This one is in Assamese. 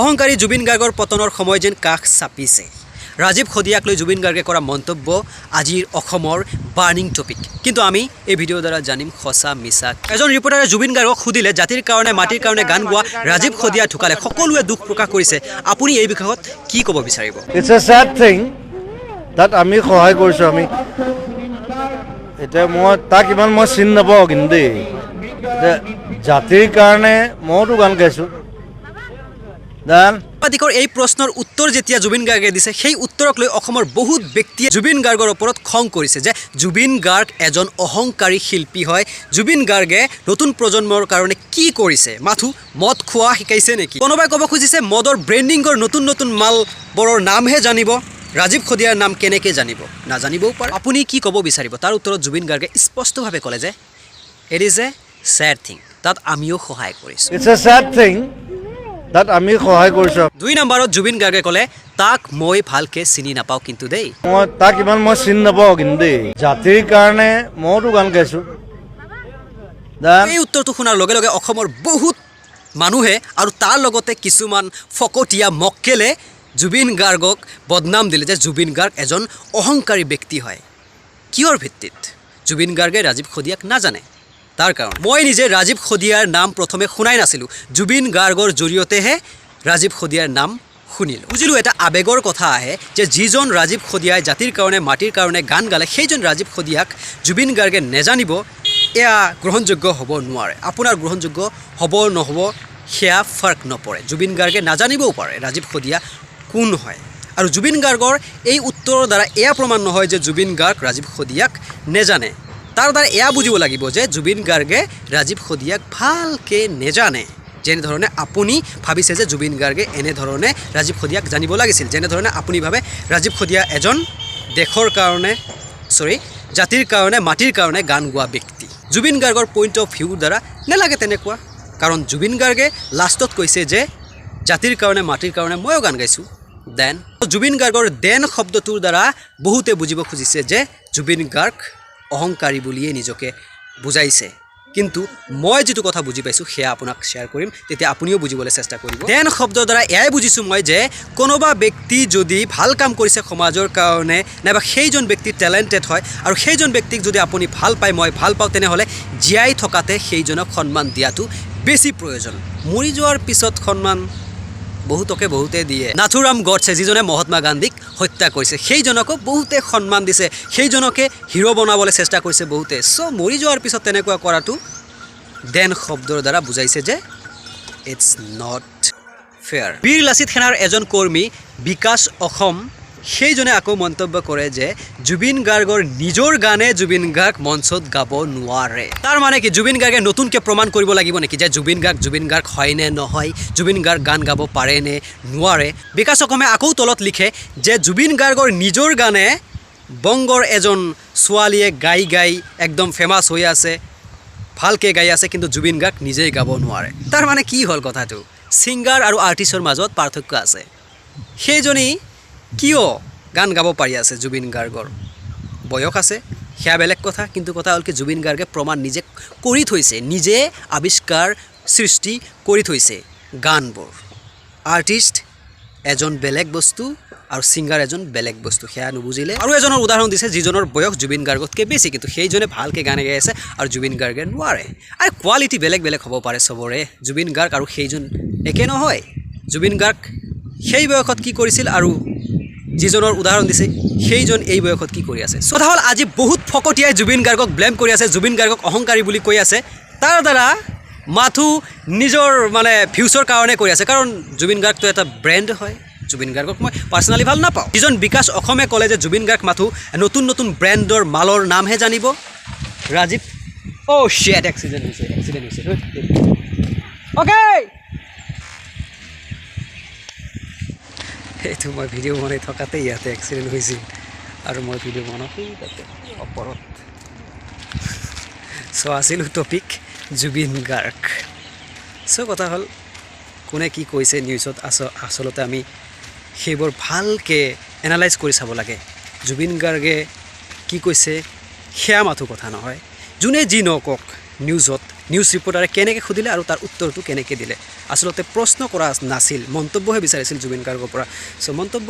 অহংকাৰী জুবিন গাৰ্গৰ পতনৰ সময় যেন কাষ চাপিছে। ৰাজীৱ শদিয়াক লৈ জুবিন গাৰ্গে কৰা মন্তব্য আজিৰ অসমৰ বাৰ্ণিং টপিক। কিন্তু আমি এই ভিডিঅ'ৰ দ্বাৰা জানিম সঁচা মিছা। এজন ৰিপৰ্টাৰে জুবিন গাৰ্গক সুধিলে, জাতিৰ কাৰণে মাটিৰ কাৰণে গান গোৱা ৰাজীৱ শদিয়া ঢুকালে, সকলোৱে দুখ প্ৰকাশ কৰিছে, আপুনি এই বিষয়ত কি ক'ব বিচাৰিব? It's a sad thing. তাত আমি সহায় কৰিছোঁ। আমি এতিয়া মই তাক ইমান মই চিনি নাপাওঁ, কিন্তু দেই, এতিয়া জাতিৰ কাৰণে মইতো গান গাইছোঁ। দেন সাংবাদিকৰ এই প্ৰশ্নৰ উত্তৰ যেতিয়া জুবিন গাৰ্গে দিছে, সেই উত্তৰক লৈ অসমৰ বহুত ব্যক্তিয়ে জুবিন গাৰ্গৰ ওপৰত খং কৰিছে যে জুবিন গাৰ্গ এজন অহংকাৰী শিল্পী হয়। জুবিন গাৰ্গে নতুন প্ৰজন্মৰ কাৰণে কি কৰিছে? মাথো মদ খোৱা শিকাইছে নেকি? কোনোবাই ক'ব খুজিছে মদৰ ব্ৰেণ্ডিঙৰ নতুন নতুন মালবোৰৰ নামহে জানিব, ৰাজীৱ শদিয়াৰ নাম কেনেকৈ জানিব? নাজানিবও পাৰে। আপুনি কি ক'ব বিচাৰিব? তাৰ উত্তৰত জুবিন গাৰ্গে স্পষ্টভাৱে ক'লে যে it is a sad thing, তাত আমিও সহায় কৰিছোঁ। It's a sad thing. তাত আমি সহায় কৰিছোঁ। 2 নম্বৰত জুবিন গাৰ্গে ক'লে, তাক মই ভালকে চিনি নাপাওঁ কিন্তু দেই। মই তাক ইমান মই চিনি নাপাওঁ, কিন্তু দেই, জাতিৰ কাৰণে মইতো গান গাইছোঁ। দেন এই উত্তৰটো শুনাৰ লগে লগে অসমৰ বহুত মানুহে আৰু তাৰ লগতে কিছুমান ফকতীয়া মক্কেলে জুবিন গাৰ্গক বদনাম দিলে যে জুবিন গাৰ্গ এজন অহংকাৰী ব্যক্তি হয়। কিহৰ ভিত্তিত? জুবিন গাৰ্গে ৰাজীৱ শদিয়াক নাজানে তাৰ কাৰণে। মই নিজে ৰাজীৱ শদিয়াৰ নাম প্ৰথমে শুনাই নাছিলোঁ, জুবিন গাৰ্গৰ জৰিয়তেহে ৰাজীৱ শদিয়াৰ নাম শুনিলোঁ, বুজিলোঁ। এটা আৱেগৰ কথা আহে যে যিজন ৰাজীৱ শদিয়াই জাতিৰ কাৰণে মাটিৰ কাৰণে গান গালে, সেইজন ৰাজীৱ শদিয়াক জুবিন গাৰ্গে নেজানিব, এয়া গ্ৰহণযোগ্য হ'ব নোৱাৰে। আপোনাৰ গ্ৰহণযোগ্য হ'ব নহ'ব সেয়া ফাৰ্ক নপৰে। জুবিন গাৰ্গে নাজানিবও পাৰে ৰাজীৱ শদিয়া কোন হয়। আৰু জুবিন গাৰ্গৰ এই উত্তৰৰ দ্বাৰা এয়া প্ৰমাণ নহয় যে জুবিন গাৰ্গ ৰাজীৱ শদিয়াক নেজানে। তাৰ দ্বাৰা এয়া বুজিব লাগিব যে জুবিন গাৰ্গে ৰাজীৱ শদিয়াক ভালকৈ নেজানে। যেনেধৰণে আপুনি ভাবিছে যে জুবিন গাৰ্গে এনেধৰণে ৰাজীৱ শদিয়াক জানিব লাগিছিল, যেনেধৰণে আপুনি ভাবে ৰাজীৱ শদিয়া এজন দেশৰ কাৰণে, চৰি, জাতিৰ কাৰণে মাটিৰ কাৰণে গান গোৱা ব্যক্তি, জুবিন গাৰ্গৰ পইণ্ট অফ ভিউৰ দ্বাৰা নেলাগে তেনেকুৱা। কাৰণ জুবিন গাৰ্গে লাষ্টত কৈছে যে জাতিৰ কাৰণে মাটিৰ কাৰণে ময়ো গান গাইছোঁ। দেন জুবিন গাৰ্গৰ দেন শব্দটোৰ দ্বাৰা বহুতে বুজিব খুজিছে যে জুবিন গাৰ্গ অহংকাৰী বুলিয়ে নিজকে বুজাইছে। কিন্তু মই যিটো কথা বুজি পাইছোঁ, সেয়া আপোনাক শ্বেয়াৰ কৰিম, তেতিয়া আপুনিও বুজিবলৈ চেষ্টা কৰিব। দেন শব্দৰ দ্বাৰা এয়াই বুজিছোঁ মই যে কোনোবা ব্যক্তি যদি ভাল কাম কৰিছে সমাজৰ কাৰণে, নাইবা সেইজন ব্যক্তি টেলেণ্টেড হয় আৰু সেইজন ব্যক্তিক যদি আপুনি ভাল পায়, মই ভাল পাওঁ, তেনেহ'লে জীয়াই থকাতে সেইজনক সন্মান দিয়াটো বেছি প্ৰয়োজন। মৰি যোৱাৰ পিছত সন্মান বহুতকে বহুতে দিয়ে। নাথুৰাম গডছে, যিজনে মহাত্মা গান্ধীক হত্যা কৰিছে, সেইজনকো বহুতে সন্মান দিছে, সেইজনকে হিৰ' বনাবলৈ চেষ্টা কৰিছে বহুতে। চ' মৰি যোৱাৰ পিছত তেনেকুৱা কৰাটো দেন শব্দৰ দ্বাৰা বুজাইছে যে it's not fair. বীৰ লাচিত সেনাৰ এজন কৰ্মী বিকাশ অসম, সেইজনে আকৌ মন্তব্য কৰে যে জুবিন গাৰ্গৰ নিজৰ গানে জুবিন গাৰ্গ মঞ্চত গাব নোৱাৰে। তাৰ মানে কি জুবিন গাৰ্গে নতুনকৈ প্ৰমাণ কৰিব লাগিব নেকি যে জুবিন গাৰ্গ জুবিন গাৰ্গ হয় নে নহয়, জুবিন গাৰ্গ গান গাব পাৰে নে নোৱাৰে? বিকাশ অসমে আকৌ তলত লিখে যে জুবিন গাৰ্গৰ নিজৰ গানে বংগৰ এজন ছোৱালীয়ে গাই গাই একদম ফেমাছ হৈ আছে, ভালকৈ গাই আছে, কিন্তু জুবিন গাৰ্গ নিজেই গাব নোৱাৰে। তাৰ মানে কি হ'ল কথাটো? ছিংগাৰ আৰু আৰ্টিষ্টৰ মাজত পাৰ্থক্য আছে। সেইজনী কিয় গান গাব পাৰি আছে? জুবিন গাৰ্গৰ বয়স আছে, সেয়া বেলেগ কথা। কিন্তু কথা হ'ল কি, জুবিন গাৰ্গে প্ৰমাণ নিজে কৰি থৈছে, নিজে আৱিষ্কাৰ সৃষ্টি কৰি থৈছে গানবোৰ। আৰ্টিষ্ট এজন বেলেগ বস্তু আৰু ছিংগাৰ এজন বেলেগ বস্তু, সেয়া নুবুজিলে। আৰু এজনৰ উদাহৰণ দিছে যিজনৰ বয়স জুবিন গাৰ্গতকৈ বেছি, কিন্তু সেইজনে ভালকৈ গান গাই আছে আৰু জুবিন গাৰ্গে নোৱাৰে। আৰু কোৱালিটি বেলেগ বেলেগ হ'ব পাৰে চবৰে। জুবিন গাৰ্গ আৰু সেইজন একে নহয়। জুবিন গাৰ্গ সেই বয়সত কি কৰিছিল আৰু যিজনৰ উদাহৰণ দিছে সেইজন এই বয়সত কি কৰি আছে? কথা হ'ল, আজি বহুত ফকতীয়াই জুবিন গাৰ্গক ব্লেম কৰি আছে, জুবিন গাৰ্গক অহংকাৰী বুলি কৈ আছে। তাৰ দ্বাৰা মাথো নিজৰ মানে ভিউচৰ কাৰণে কৰি আছে, কাৰণ জুবিন গাৰ্গটো এটা ব্ৰেণ্ড হয়। জুবিন গাৰ্গক মই পাৰ্চনেলি ভাল নাপাওঁ। যিজন বিকাশ অসমে ক'লে যে জুবিন গাৰ্গ মাথো নতুন নতুন ব্ৰেণ্ডৰ মালৰ নামহে জানিব, ৰাজীৱ, অ' শ্বেট, এক্সিডেণ্ট হৈছে, এক্সিডেণ্ট হৈছে। অ'কে, সেইটো মই ভিডিঅ' বনাই থকাতে ইয়াতে এক্সিডেণ্ট হৈছিল আৰু মই ভিডিঅ' বনাওঁ সেই তাতে ওপৰত। চ' আছিলোঁ টপিক জুবিন গাৰ্গ। চ' কথা হ'ল, কোনে কি কৈছে নিউজত, আচলতে আমি সেইবোৰ ভালকৈ এনালাইজ কৰি চাব লাগে। জুবিন গাৰ্গে কি কৈছে সেয়া মাথো কথা নহয়। যোনে যি নকওক নিউজত, নিউজ ৰিপৰ্টাৰে কেনেকৈ সুধিলে আৰু তাৰ উত্তৰটো কেনেকৈ দিলে। আচলতে প্ৰশ্ন কৰা নাছিল, মন্তব্যহে বিচাৰিছিল জুবিন গাৰ্গৰ পৰা। চ' মন্তব্য